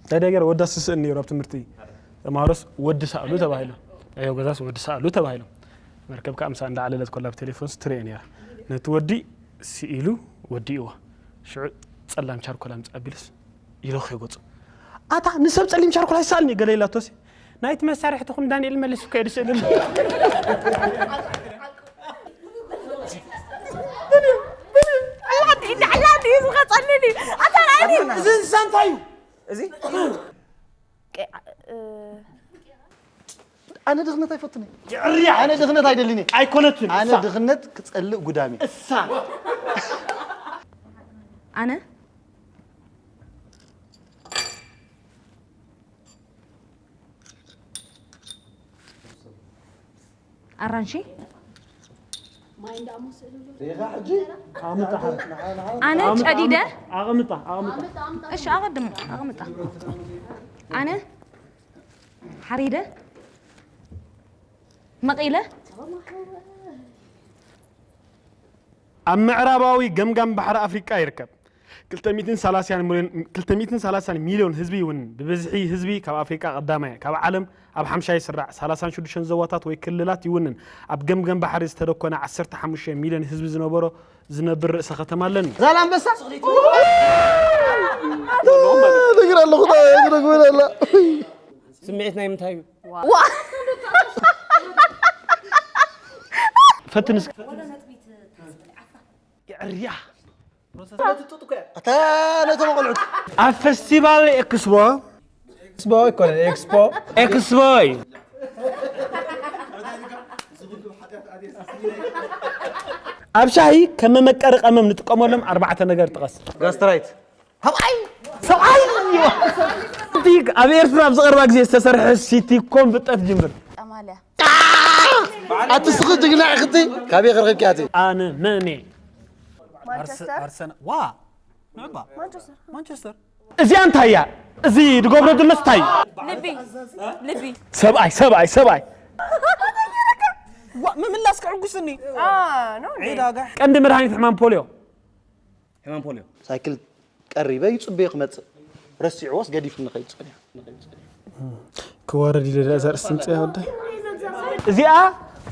እንታይ ደገር ወዳ ስስእን ነይሩ ኣብ ትምህርቲ። ተማሃሮስ ወዲ ሳእሉ ተባሂሎም። ኣዮ ገዛስ ወዲ ሳእሉ ተባሂሎም። መርከብ ከዓ ምሳ እንዳዓለለት ኮላ ብቴሌፎንስ ትርኤ ነይራ። ነቲ ወዲ ስኢሉ ወዲእዎ። ሽዑ ጸላም ቻርኮል ኣምጽእ ኣቢሉስ ይለኽዮ ገጹ። ኣታ ንሰብ ጸሊም ቻርኮል ኣይሰኣልን እዩ ገለ ኢላቶሲ። ናይቲ መሳርሕትኹም ዳንኤል መልስ እኮ የድስእልን። ኣላዲ እንዳ ኣላዲ እዩ ዝኸጸልኒ። ኣታ ናይኒ እዚ እንስሳ እንታይ እዩ? እዚ ኣነ ድኽነት ኣይፈቱን እየ። ኣነ ድኽነት ኣይደልን እየ። ኣይኮነትን ኣነ እሳ። ድኽነት ክጸልእ ጉዳም እየ። እሳ። ኣነ ኣራንሺ ኣነ ኣምጣ፣ ጨዲደ ኣቕምጣ፣ ኣቕምጣ። እሺ ኣቐድሙ ኣቕምጣ። ኣነ ሓሪደ መቒለ ኣብ ምዕራባዊ ገምጋም ባሕሪ ኣፍሪቃ ይርከብ። ክልተ ሚእትን ሰላሳን ሚልዮን፣ ክልተ ሚእትን ሰላሳን ሚልዮን ህዝቢ ይውንን። ብብዝሒ ህዝቢ ካብ ኣፍሪቃ ቀዳማይ፣ ካብ ዓለም ኣብ ሓምሻይ ይስራዕ። ሰላሳን ሽዱሽተን ዞባታት ወይ ክልላት ይውንን። ኣብ ገምገም ባሕሪ ዝተደኮነ ዓሰርተ ሓሙሽተ ሚልዮን ህዝቢ ዝነበሮ፣ ዝነብር ርእሰ ከተማ ኣለኒ። ዛላምበሳ። ነግር ኣለኹ፣ ነግር ኣለኹ። ስምዒት ናይ ምንታይ እዩ? ፈትን እስኪ። የዕርያ። ኣታ ነቶም ቆልዑት። ኣብ ፈስቲቫል ኤክስፖ። ኤክስፖ ኣይኮነን፣ ኤክስፖ። ኤክስፖ እዩ። ኣብ ሻሂ ከም መመቀሪ ቀመም ንጥቀመሎም ኣርባዕተ ነገር ጥቀስ። ጋስትራይት። ሰብኣይ! ሰብኣይ! እቲ ኣብ ኤርትራ ኣብ ዝቐርባ ግዜ ዝተሰርሐ ሲቲ ኮም ፍጠት ጅምር። ጠማልያ። ኣቲ ስኺ ጅግና ኢኽቲ፣ ካበይ ክረኽብኪ ኣቲ? ኣነ መን እየ? ማንቸስተር። ኣርሰናል። ዋ! ንዕባ። ማንቸስተር። ማንቸስተር። እዚኣ እንታይ እያ? እዚ ዝገብሮ ዘሎ እንታይ እዩ? ልቢ። ልቢ። ሰብኣይ፣ ሰብኣይ፣ ሰብኣይ። ዋ፣ ምምላስ ከዕጉስኒ። አ፣ ነው እንዴ? ዒዳ ጋሕ። ቀንዲ መድሃኒት ሕማም ፖሊዮ። ሕማም ፖሊዮ። ሳይክል ቀሪበ ይጽበዮ ክመጽእ። ረሲዕዎስ ገዲፉኒ ከይድ ጸኒሑ። ክወርድ ኢለ ደኣ ዘርእስቲ ምጽእ ወደ። እዚኣ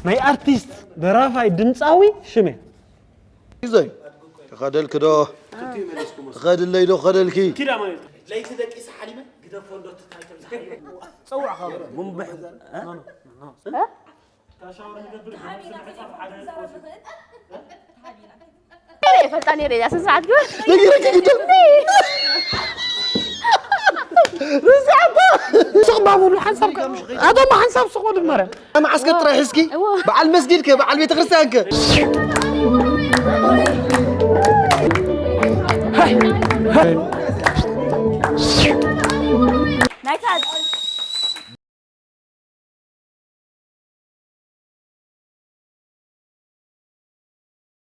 ናይ ኣርቲስት፣ ደራፋይ፣ ድምጻዊ ሽመ። ይዘዩ። ትኸደልኪ ዶ? ትኸድለይ ዶ? ትኸደልኪ? ኪዳ ማለት ለይቲ ደቂሰ ሓሊመ ግደፎ እንዶ ትታይ ከም ዝሓዮ። ጸውዕ ካብ። ጉንብሕ። ፈጣን ነይረ እያ፣ ስነ ስርዓት ግበር። ነጊረኪ ግድም። ርሲ ኣባ። ስቕ ባበሉ ሓንሳብ ከ-፣ ኣቶ እሞ ሓንሳብ ስቕ በሉ መረ። መዓስከር ጥራይ ሒዝኪ? እዎ። በዓል መስጊድ ከ፣ በዓል ቤተ ክርስቲያን ከ? ሃይ፣ ሃይ።